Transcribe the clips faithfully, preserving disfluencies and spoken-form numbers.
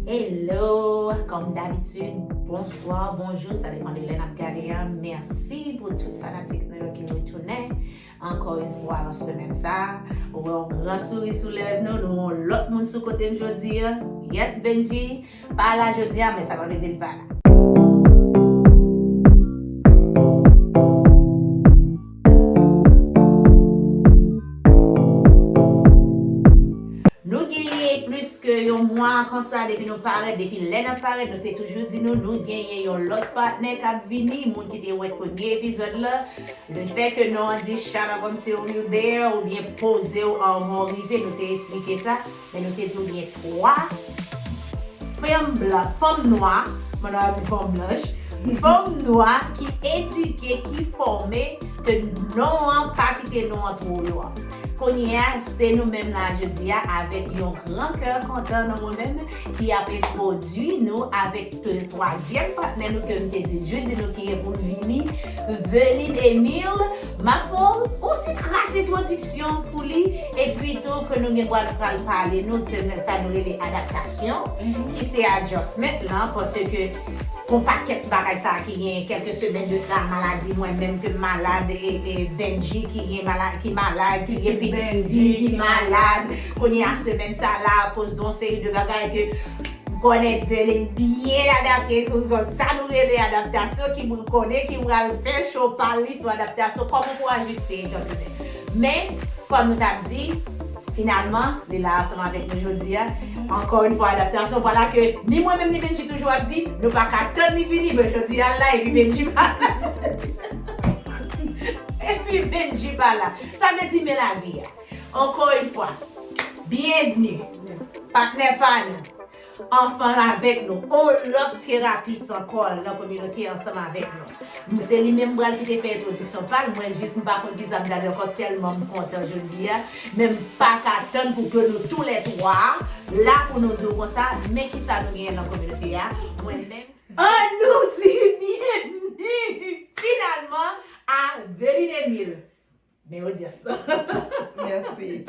Hello, kòm dabitid, bonswa, bonjou, sa depann de lè n ap gade a. Mèsi pou tout fanatik nou yo ki retounen ankò yon fwa nan semèn sa a. Ou wè yon gran souri sou lèv nou, nou yon lòt moun sou kote m jodi a. Yes, Benji pa la jodi a, men sa pa vle di l pa la. Nou genyen plis ke yon mwa konsa depi nou parèt, depi lè n ap parèt, nou te toujou di nou, nou genyen yon lòt patnè k ap vini, moun ki te wè premye epizòd la. Le fè ke non an di Shut Up Until You There, oubyen poze w anvan w rive, nou te esplike sa, men nou te di w gen twa fanm blan, fanm nwa, mwen nan di fanm blanch, fanm nwa ki edike, ki fòme, ke non an pa kite non an twò lwen. Kounye a, se nou menm la jodi a, avèk yon gran kè kontan nan mwen menm, ki ap entwodui nou avèk, euh, twazyèm patnè nou ke m te di, jodi nou ki gen pou l vini, Veline Emile. M ap fè yon ti kras entwodiksyon pou li, epi tou ke nou gen pral pral pale nou de sa nou rele adaptasyon, ki se adjustment lan, paske gon pakèt bagay sa ki gen kèlke semèn de sa, maladi mwen menm ke m malad, e, e Benji ki gen malad, ki malad, ki gen pitit ki malad. Kounye a semèn sa la, akoz de yon seri de bagay ke m konnen Veline byen adapte, pou sa nou rele adaptasyon, ki pou konnen, ki pral fè cho pa li sou adaptasyon, kòman pou ajiste, etan donè. Men, kòm nou t ap di, finalman, li la ansanm avèk nou jodi a. Ankò yon fwa, adaptasyon, vwala ke ni mwen menm ni Benji toujou ap di, nou pa ka tann li vini, men jodi a l la, epi Benji pa la. Epi Benji pa la. Sa vle di, men lavi a. Ankò yon fwa, byenvni, patnè pa nou. Ansanm avèk nou, on lòt terapis ankò nan kominote ansanm avèk nou. M, se li menm m pral kite fè entwodiksyon pa l, mwen jis m pa konn kisa m ta di ankò, tèlman m kontan jodi a, men m pa ka tann pou ke nou toulètwa la pou nou di w konsa, men kisa nou genyen nan kominote a, mwen menm. An nou di byenvni, finalman, a Veline Emile. Men odyans lan. Mèsi.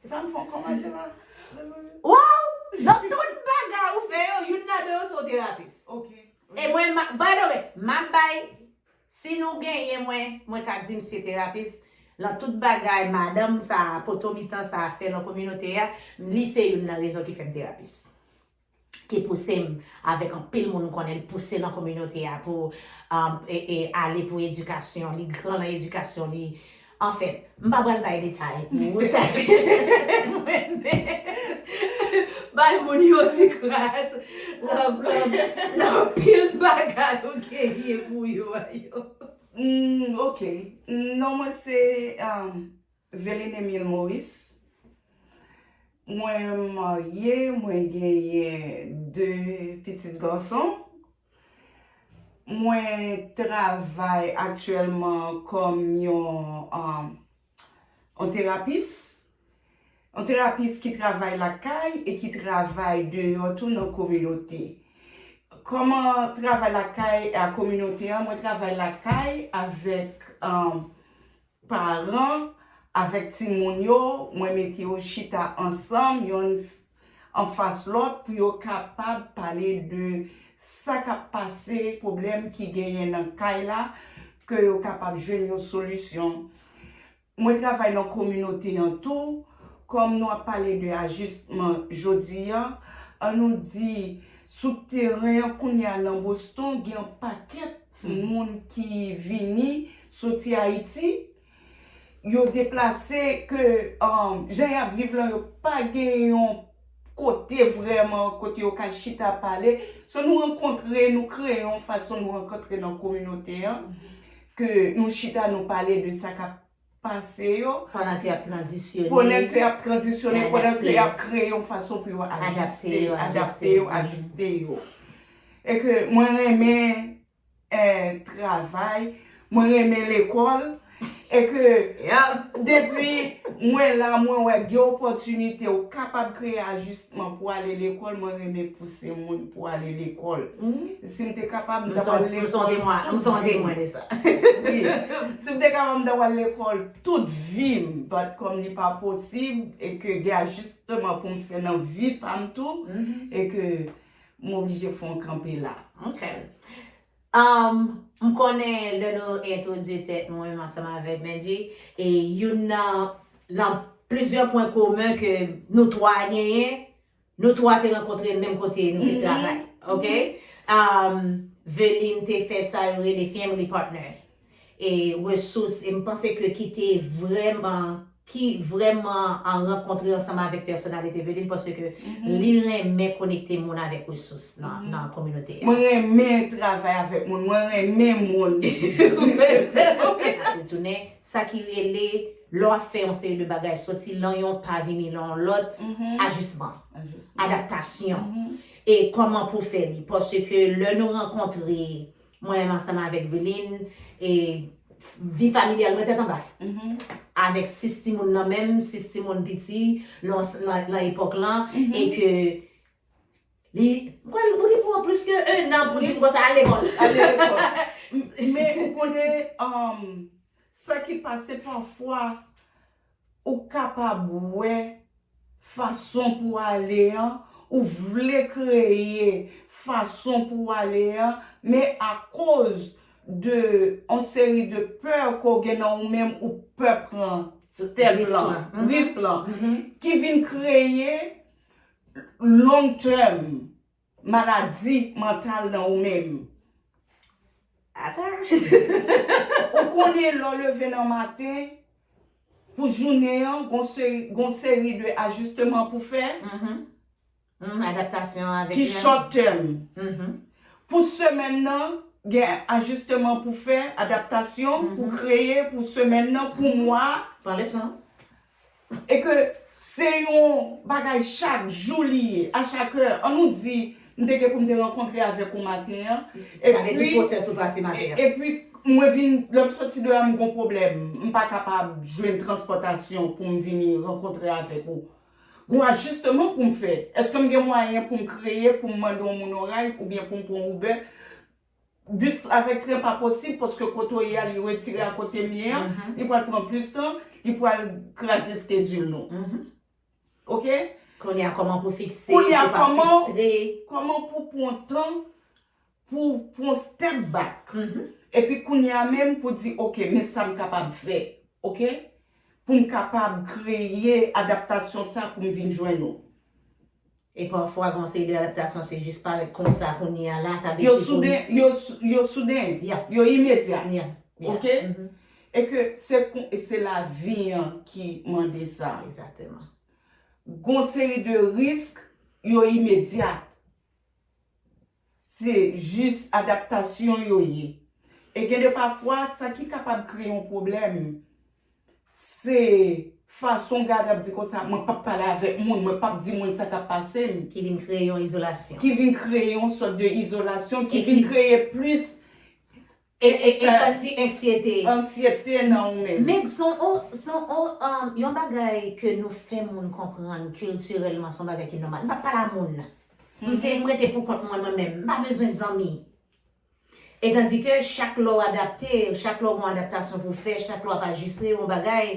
Sa m fè w kòman je la? Waw! Nan tout bagay ou fè yo, youn ladan yo se yon terapis. Ok. E mwen, ma- by the way, m ap bay, si nou genyen mwen, mwen ka di m se terapis. Nan tout bagay, madanm sa, poto mitan sa fè nan kominote a, li se youn nan rezon ki fè m terapis. Ki pouse m, avèk anpil moun m konnen, l pouse nan kominote a pou, um, e, e, ale pou edikasyon, li gran nan edikasyon, li, anfen, m pa pral bay detay pou ou, sa se mwen, men bay moun yon ti kras nan, nan, nan anpil bagay ou genyen pou yo a yo. Mm, ok. Non, mwen se, um, Veline Emile Maurice. Mwen marye, mwen genyen de pitit gason. Mwen travay aktyèlman kòm yon, um, yon terapis. Yon terapis ki travay lakay e ki travay deyò tou nan kominote. Kòman travay lakay a kominote an? Mwen travay lakay avèk, um, paran, avèk timoun yo, mwen mete yo chita ansanm, yonn anfas lòt, pou yo kapab pale de sa k ap pase, pwoblèm ki genyen nan kay la, ke yo kapab jwenn yon solisyon. Mwen travay nan kominote an tou, kòm nou ap pale de ajistman jodi a, an nou di sou teren an kounye a nan Boston, gen yon pakèt moun ki vini soti Ayiti, yo deplase ke, um, jan y ap viv lan, yo pa gen yon kote vrèman kote yo ka chita pale. So nou rankontre, nou kreye yon fason nou rankontre nan kominote an, ke nou chita nou pale de sa k ap pase yo. Pandan ke y ap tranzisyone, pandan ke y ap tranzisyone, pandan ke y ap kreye yon fason pou yo ajiste, adapte yo, ajiste yo. E ke mwen renmen, eh, travay, mwen renmen lekòl, E ke depi mwen la, mwen wè gen opòtinite, ou kapab kreye ajistman pou ale lekòl, mwen renmen pouse moun pou ale lekòl. Si m te kapab, m ta pral lekòl tout vi m. Wi. Si m te kapab, m ta pral lekòl tout vi m, but kòm li pa posib, e ke gen ajisteman pou m fè nan vi pa m tou, e ke m oblije fè yon kanpe la. Ok. Um, m konnen lè nou entwodui tèt nou menm ansanm avèk Benji, e youn nan, nan plizyè pwen komen ke nou twa genyen, nou twa te rankontre menm kote nou te travay. Ok? Um, Veline te fè sa yo rele family partner. E resous, e m panse ke ki te vrèman ki vrèman an rankontre ansanm avèk pèsonalite Veline paske li renmen konekte moun avèk resous nan, nan kominote a. Mwen renmen travay avèk moun, mwen renmen moun. Tounen, sa ki rele lè w ap fè yon seri de bagay, soti lan yon pa vini lan yon lòt, ajisman, adaptasyon. E kòman pou fè li. Paske lè nou rankontre mwen menm ansanm avèk Veline, e vi familyal mwen tèt anba. Avèk sis timoun nan menm, sis timoun piti, nan, nan, nan epòk lan, e ke li, mwen, li pran plis ke ennan pou di m konsa al lekòl. Al lekòl. Men ou konnen, um, sa ki pase pafwa, ou kapab wè fason pou w ale an, ou vle kreye fason pou w ale an, men akoz de yon seri de pè ke w gen nan ou menm, ou pè pran step lan, risk lan, ki vin kreye long term maladi mantal nan ou menm. Ou konnen lè w leve nan maten, pou jounen an, gon seri, gon seri de ajisteman pou fè. Adaptasyon avèk ki short term. Pou semèn nan, gen ajisteman pou fè, adaptasyon pou kreye pou semèn nan, pou mwa. Pran leson. E ke se yon bagay chak jou li ye, a chak è. An nou di, m te gen pou m te rankontre avèk ou maten an. Epi, epi mwen vin, lè m soti deyò a, m gon pwoblèm. M pa kapab jwenn transpòtasyon pou m vini rankontre avèk ou. Gon ajisteman pou m fè. Èske m gen mwayen pou m kreye, pou m mande yon moun yon ride, oubyen pou m pran Uber? Bis avèk tren pa posib, paske kote w ye a, li retire a kote m ye an, li pral pran plis tan, li pral kraze schedule nou. Ok? Kounye a, kòman pou fikse, pou pa fristre? Kòman pou pran tan, pou pran step back? Epi kounye a menm, pou di, ok, men sa m kapab fè. Ok? Pou m kapab kreye adaptasyon sa pou m vin jwenn ou. E pafwa, gon seri de adaptasyon, se jis parèt konsa kounye a la, sa vle di yo souden, yo, yo souden, yo imedya. Ok? E ke se, se lavi an ki mande sa. Egzakteman. Gon seri de risk, yo imedyat. Se jis adaptasyon yo ye. E gen de pafwa, sa ki kapab kreye yon pwoblèm, se fason w gade ap di konsa, mwen p ap pale avèk moun, mwen p ap di moun sa k ap pase m. Ki vin kreye yon izolasyon. Ki vin kreye yon sòt de izolasyon, ki vin kreye plis E, e, e, ansi, anksyete. Ansyete nan ou menm. Men son, son, um, yon bagay ke nou fè moun konprann kiltirèlman, son bagay ki nòmal. M pa pale a moun. M se, m rete pou kont mwen, mwen menm. M pa bezwen zanmi. E tandike chak lè w adapte, chak lè w gon adaptasyon pou fè, chak lè w ap ajiste yon bagay,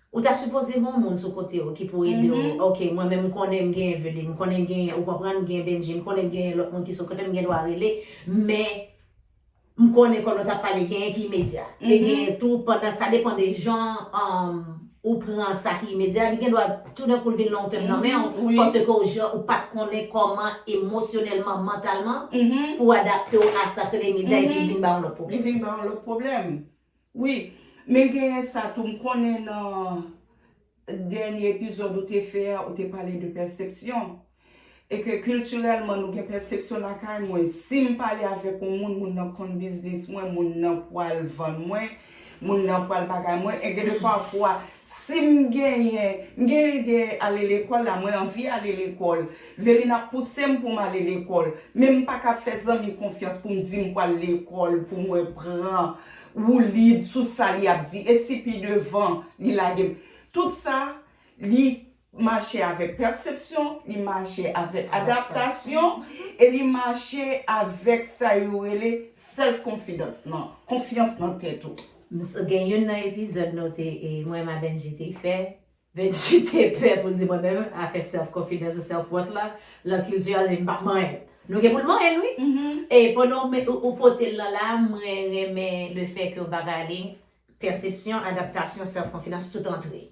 ou ta sipoze gen yon moun sou kote w ki pou ede w. Ok, mwen menm m konnen m gen Eveline, m konnen m gen, ou konprann, m gen Benji, m konnen m gen lòt moun ki sou kote m, m gen dwa rele, men m konnen kòm nou t ap pale, genyen ki imedya. E genyen tou, pandan sa depann de jan, um, ou pran sa ki imedya, li gen dwa toudenkou l vin long term nan men w, paske ou jan, ou pa t konnen kòman emosyonèlman, mantalman, pou w adapte w a sa k rele imedya, epi l vin ba w yon lòt pwoblèm. Li vin ba w yon lòt pwoblèm. Wi, men genyen sa tou, m konnen nan dènye epizòd ou te fè a, ou te pale de pèsepsyon. E ke kiltirèlman, nou gen pèsepsyon lakay mwen. Si m pale avèk yon moun, moun nan konn biznis mwen, moun nan pral vann mwen, moun nan pral bagay mwen. E gen de pafwa, si m genyen, m gen lide ale lekòl la, mwen anvi ale lekòl. Veline ap pouse m pou m ale lekòl. Men m pa ka fè zanmi konfyans pou m di m pral lekòl, pou mwen pran woulib sou sa li ap di, e si pi devan li lage m. Tout sa, li mache avèk pèsepsyon, li mache avèk adaptasyon, e li mache avèk sa yo rele self confidence nan, konfyans nan tèt ou. M s- gen youn nan epizòd nou te e, mwen ma Benji te fè. Benji te pè pou l di mwen menm afè self confidence ou self worth la, lan kilti a se m p ap manyen l. Nou gen pou n manyen l wi. E pandan ou, ou, ou pote l lan la, mwen renmen le fè ke w bagay li, pèsepsyon, adaptasyon, self confidence, tout antre.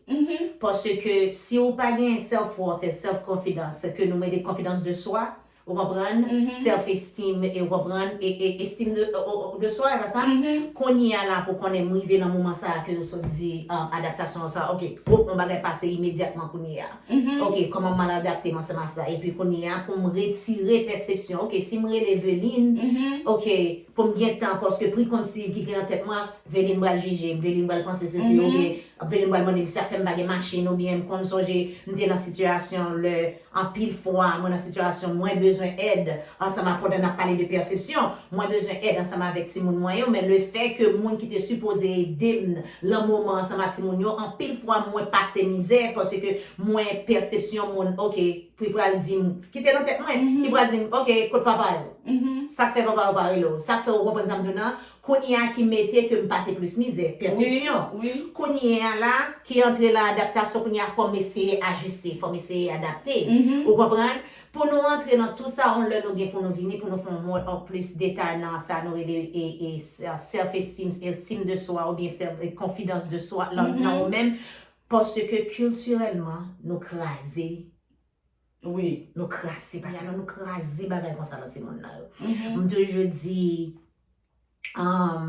Paske si ou pa gen self worth e self confidence, ke nou mete confidence de soi, ou konprann, self esteem, e ou konprann, e, e estime de, o- o- de soi, e pa sa? Kounye a la pou konnen m rive nan moman sa a ke yo sot di um, adaptasyon sa, ok, pwop yon bagay pase imedyatman kounye a. Ok, kòman m al adapte m ansanm avèk sa? Epi kounye a, pou m retire pèsepsyon, ok, si m rele Veline, ok, pou m gen tan, paske preconceived ki gen nan tèt mwen, Veline pral jije m, Veline pral panse sesi, oubyen Veline pral mande m si sa fè m pa gen machin, oubyen m konn sonje m te nan sitiyasyon lè anpil fwa mwen nan sitiyasyon mwen bezwen èd ansanm ak pandan n ap pale de pèsepsyon, mwen bezwen èd ansanm avèk timoun mwen yo, men le fè ke moun ki te sipoze ede m lan moman ansanm ak timoun yo, anpil fwa mwen pase mizè paske mwen pèsepsyon moun, ok, ki pral di m, ki te nan tèt mwen, ki pral di m, ok, kot papa yo? Sa k fè papa yo pa rele w? Sa k fè ou konprann sa m di w nan? Kounye a ki mete ke m pase plis mizè, pèsepsyon. Kounye a la, ki antre lan adaptasyon, kounye a fò m eseye ajiste, fò m eseye adapte. Ou konprann? Pou nou antre nan tou sa, yon lè nou gen pou nou vini, pou nou fè yon mòd an plis detay nan sa nou rele e, e, self esteem, estime de soi oubyen self, e, confidence de soi lan nan ou menm. Paske kiltirèlman, nou kraze Wi. Nou kraze bagay, alò nou kraze bagay konsa nan timoun nan yo. M toujou di, um,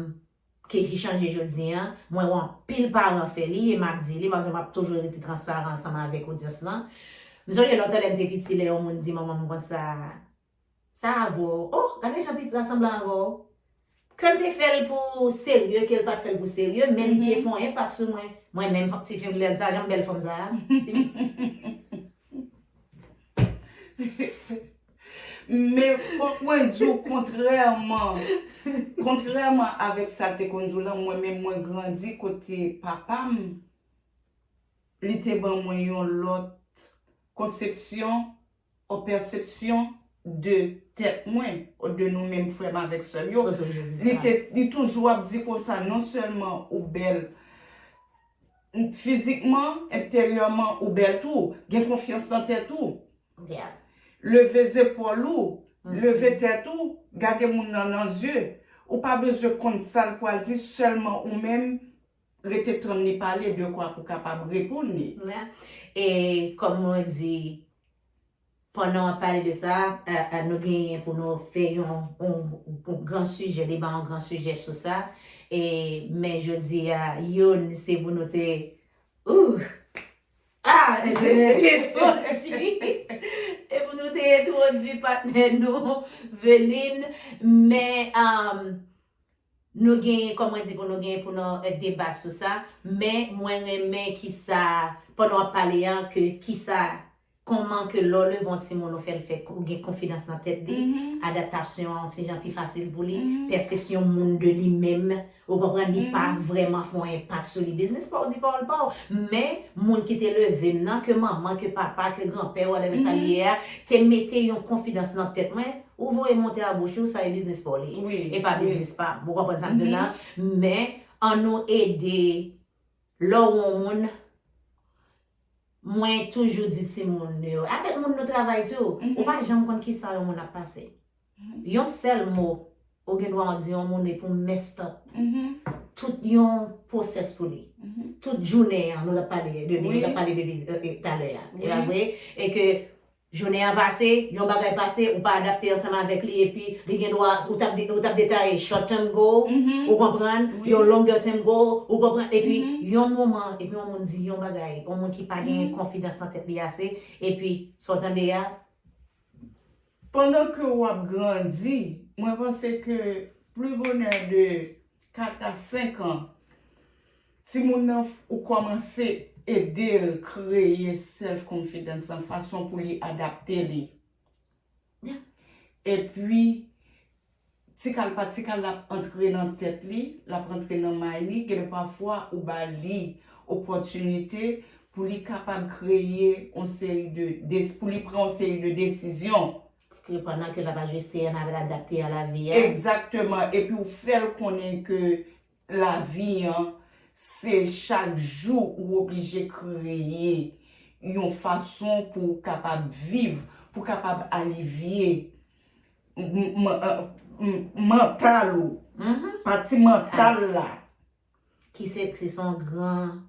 ke ki chanje jodi a, mwen wè anpil paran fè li, e m ap di li, paske m ap toujou rete transparan ansanm avèk odyans lan. M sonje lontan lè m te piti, lè yon moun di manman m konsa, sa avè w, oh, gade jan pitit la sanble avè w. Ke l te fè l pou serye, ke l pa t fè l pou serye, men li te fè yon enpak sou mwen. Mwen menm, ti fi, lè sa, jan bèl fanm sa a. Men fòk mwen di w kontrèman, kontrèman avèk sa l te konn di w lan, mwen menm mwen grandi kote papa m, li te ban mwen yon lòt konsepsyon, yon pèsepsyon de tèt mwen, de nou menm frè m avèk sè m yo. Li te, li toujou ap di konsa, non sèlman ou bèl fizikman, enteryèman ou bèl tou, gen konfyans nan tèt ou. Leve zepòl ou, leve tèt ou, gade moun nan nan zye. Ou pa bezwen konn sa l pral di, sèlman ou menm rete tann li pale dekwa pou kapab reponn li. E kòm mwen di, pandan w ap pale de sa, nou genyen pou nou fè yon, yon gran sijè, deba yon gran sijè sou sa. E, men jodi a, youn, se pou nou te, ooh, ah, entwodui. E pou nou te entwodui patnè nou, Veline, men, um, nou gen, kòm mwen di, pou nou gen pou nou deba sou sa, men mwen renmen kisa, pandan w ap pale a, ke kisa, kòman ke lè w leve yon timoun ou fè l fè ou gen konfidans nan tèt li, adaptasyon an yon ti jan pi fasil pou li, pèsepsyon moun de li menm, ou konprann, li pa vrèman fè yon enpak sou li. Biznis pa w di pawòl pa w, men moun ki te leve m nan, ke manman, ke papa, ke granpè, whatever sa l ye a, te mete yon konfidans nan tèt mwen, ou voye monte a bouch ou, sa e biznis pa w li ye. E pa biznis pa m. Ou konprann sa m di w la? Men, ann nou ede, lè w wè yon moun, mwen toujou di timoun yo, avèk moun nou travay tou, ou pa janm konn kisa yon moun ap pase. Yon sèl mo, ou gen dwa di yon moun epi w messed up. Tout yon pwosès pou li. Tout jounen an, nou t ap pale de li, nou t ap pale de li talè a. E pa vre? E ke jounen an pase, yon bagay pase, ou pa adapte ansanm avèk li, epi li gen dwa, ou t ap, ou t ap detaye short term goal, ou konprann, yon longer term goal, ou konprann, epi yon moman, epi yon moun di yon bagay, yon moun ki pa gen konfidans nan tèt li ase, epi sa w tande a, Pandan ke w ap grandi, mwen panse ke pli bonè de kat a senk an, timoun nan, ou kòmanse ede l kreye self confidence an, fason pou li adapte li. Epi, Ti kal pa ti kal, l ap antre nan tèt li, l ap antre nan may li, gen de pafwa ou ba li opòtinite pou li kapab kreye yon seri de, de, pou li pran yon seri de desizyon. Ke pandan ke l ap ajiste a, l ap adapte a lavi a. Egzakteman. Epi ou fè l konnen ke lavi an, se chak jou ou oblije kreye yon fason pou w kapab viv, pou w kapab alivye m- m- m- mantal ou, Mhm. pati mantal la. Ki se, se son gran.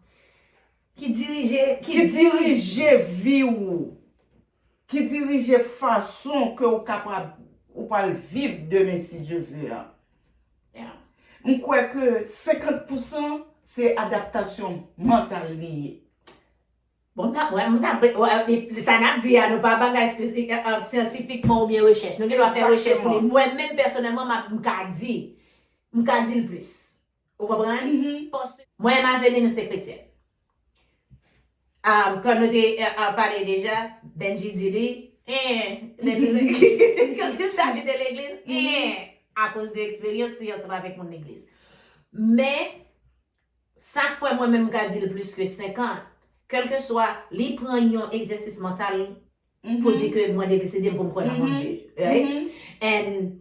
Ki dirije. Ki dirije vi w, ki dirije fason ke w kapab, ou pral viv demen si Dye ve a. Yeah. M kwè ke senkant pousan se adaptasyon mantal li ye. Bon, m ta, wè, m ta, wè, e, sa n ap di a, nou pa bagay espe- e, e, syantifikman oubyen rechèch. Nou gen dwa fè rechèch pou li. Mwen menm, pèsonèlman, m ap, m ka di, m ka di l plis. Ou konprann? Paske mwen, Maveni, nou se kretyen. Ah, kan nou te ah, ah, pale deja, Benji di li, en, lè nou, kan se chaje de legliz, en, akoz de eksperyans li ansanm avèk moun legliz. Men, sa k fè mwen menm m ka di l plis ke senkant, kèlkeswa, li pran yon egzèsis mantal pou di ke mwen deside m pou m kwè nan Bondye. Right? And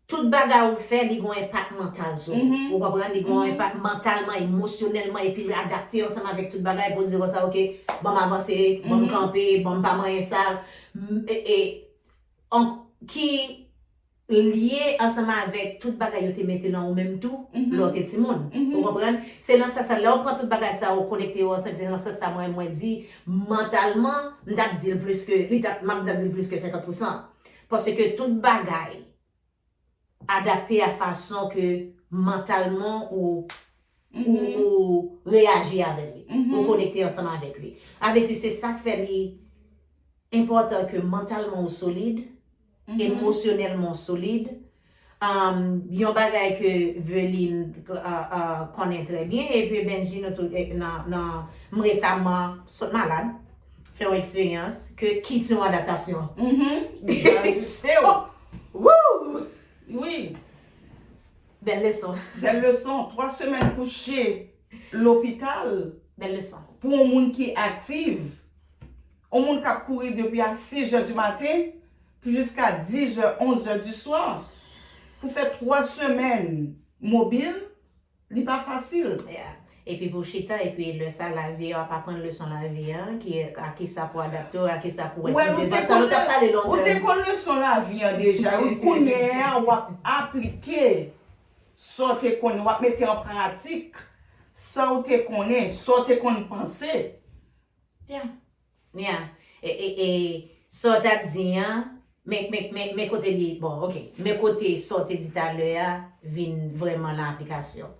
tout bagay ou fè, li gon enpak mantal sou ou. Ou konprann? Li gon enpak mantalman, emosyonèlman, epi l adapte ansanm avèk tout bagay pou l di konsa, oke, ban m avanse, ban m kanpe, ban m pa manyen sa. M- E, e, an- ki lye ansanm avèk tout bagay yo te mete nan ou menm tou, lè w te timoun. Ou konprann? Se nan sans sa, lè w pran tout bagay sa, ou konekte yo ansanm, se nan sans sa mwen, mwen di, mantalman, m t ap di l plis ke, li t ap, m ap di l plis ke senkant pousan. Paske tout bagay adapte a fason ke mantalman ou, ou, ou reyaji avèk li, ou konekte ansanm avèk li. A vle di, se sa k fè li enpòtan ke mantalman ou solid, emosyonèlman ou solid. Um, yon bagay ke Veline uh, uh, konnen trè byen, epi Benji, nou tout eh, nan, nan, m resaman sot malad, fè yon eksperyans ke ki se yon adaptasyon. Ajiste w. Woo! Wi. Bèl leson. Bèl leson. Twa semèn kouche lopital Bèl leson. Pou yon moun ki aktif, yon moun k ap kouri depi a sis è di maten pou jiska dis è, onz è di swa, pou fè twa semèn mobil, li pa fasil. Yeah. Epi pou chita, epi lè sa lavi, w ap aprann leson lavi an, ki, a kisa pou adapte w, a kisa pou wè. Wè, ou te konn, ou te konn leson lavi an deja, wi, kounye a w ap aplike sa w te konnen, w ap mete an pratik sa w te konnen, sa w te konn panse. Yeah. Yeah. E, e, e, sa w t ap di an, men, men, men, men kote li, bon, ok, men kote sa w te di talè a vin vrèman nan aplikasyon.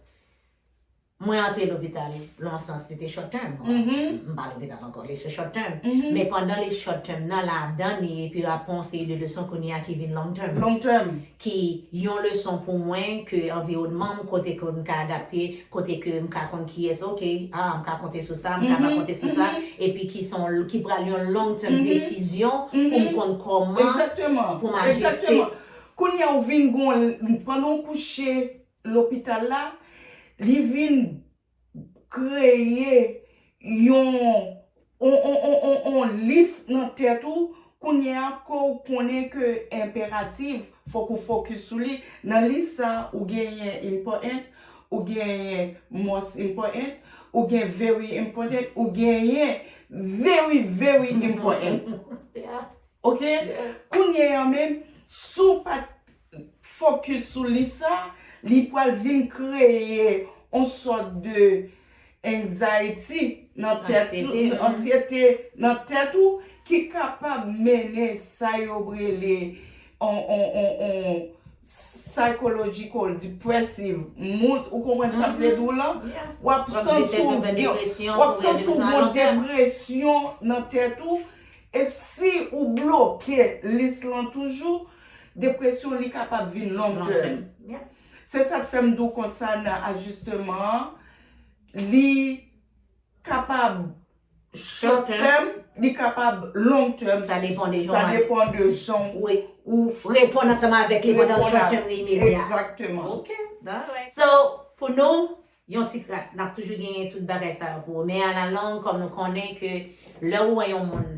Mwen antre lopital nan yon sans, se te short term. M pa lopital ankò, li se short term. Men pandan li short term nan, ladan li, epi aprann yon seri de leson kounye a ki vin long term. Long term. Ki yon leson pou mwen ke anviwònman m, kote ke m ka adapte, kote ke m ka konn kiyès, ok, ah, m ka konte sou sa, m ka pa konte sou sa, epi ki son, ki pral yon long term desizyon pou m konn kòman pou m ajiste. Kounye a ou vin gon, pandan w kouche lopital la, li vin kreye yon, yon, yon, yon, yon, yon lis nan tèt ou, kounye a ke w konnen ke enperatif, fòk ou fokis sou li. Nan lis sa, ou genyen important, ou genyen most important, ou gen very important, ou genyen very, very important. Ok? Kounye a menm, si w pa t fokis sou lis sa, li pral vin kreye yon sòt de anxiety nan tèt ou, ansyete nan tèt ou, ki kapab mennen sa yo rele on, on, on, on psychological depressive mood, ou konprann sa m vle di w lan? W ap santi w, w ap santi w gon depresyon nan tèt ou, e si ou bloke lis lan toujou, depresyon li kapab vin long term. Se sa k fè m di w konsa nan ajisteman an, li kapab short term, li kapab long term. Sa depann de jan Sa w depann de jan Wi. ou Reponn ansanm avèk li pandan reponn short a- term li imedya. Exactement. Ok, alright. So, pou nou, yon ti kras, n ap toujou genyen tout bagay sa yo pou ou. Men a la long, kòm nou konnen ke lè ou wè yon moun,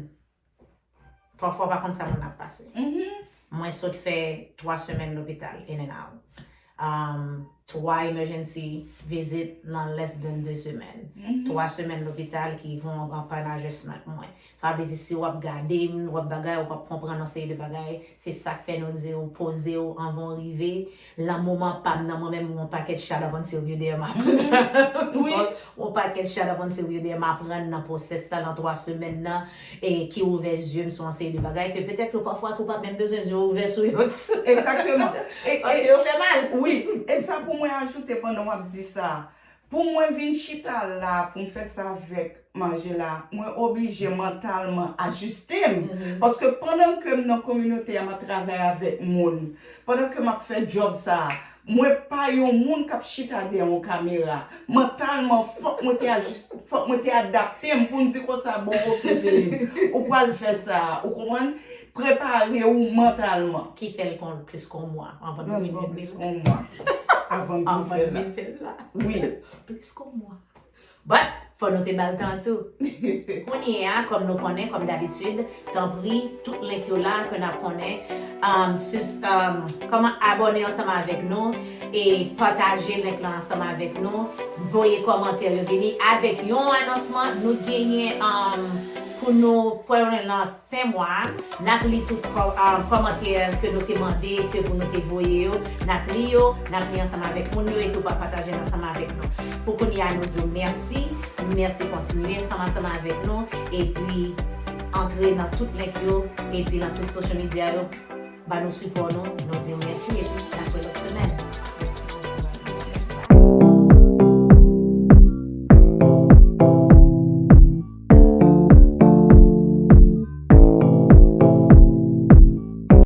pafwa w pa konn sa moun ap pase. Mhm. Mwen sot fè twa semèn lopital, in and out. Um, twa emergency visit nan less than de semèn. Twa semèn lopital ki gon anpanajesman mwen. Sa vle di si w ap gade m, w ap bagay, w p ap konprann yon seri de bagay. Se sa k fè nou di w poze w anvan w rive. Lan moman pa m nan mwen menm, yon pakèt shot up until you there m ap Wi. Yon pakèt shot up until you there m aprann nan pwosès la, lan twa semèn nan, e ki ouvè zye m sou yon seri de bagay ke petèt yo pafwa tou pa menm bezwen zye w ouvè sou yo. Exactement. E, Paske e, yo fè mal. Wi, e sa pou mwen ajoute pandan w ap di sa. Pou mwen vin chita la, pou m fè sa avèk Manje la, mwen oblije mantalman ajiste m. Paske pandan ke m nan kominote a, m ap travay avèk moun. Pandan ke m ap fè djòb sa a, mwen pa yon moun k ap chita dèyè yon kamera. Mantalman, fòk mwen te ajis, fòk mwen te adapte m pou m di konsa, bon, oke, Veline, ou pral fè sa, ou konprann? Prepare ou mantalman. Ki fè l kon plis kon mwa anvan Mwen nou pran vin plis fè kon mwa avan m Anvan vin fè nou la. Vin fè l la. Wi. Plis kon mwa. But, fò nou te ba l tan tou. Kounye a, kòm nou konnen, kòm dabitid, tanpri, tout link yo la ke n ap konnen. Um, sus, um, kòman abòne ansanm avèk nou e pataje link la ansanm avèk nou. Voye kòmantè yo vini avèk yon anonsman nou genyen um, pou nou pwèlen lan fen mwa a. N ap li tout kò- um, kòmantè ke nou te mande ke pou nou te voye yo. N ap li yo, n ap li ansanm avèk moun yo epi w pa pataje l ansanm avèk nou. Pou kounye a, nou di w mèsi. Mèsi kontinye ansanm ansanm avèk nou epi antre nan tout link yo epi nan tout social media yo. Ba nou sipò nou, nou di w mèsi epi n ap wè lòt semèn.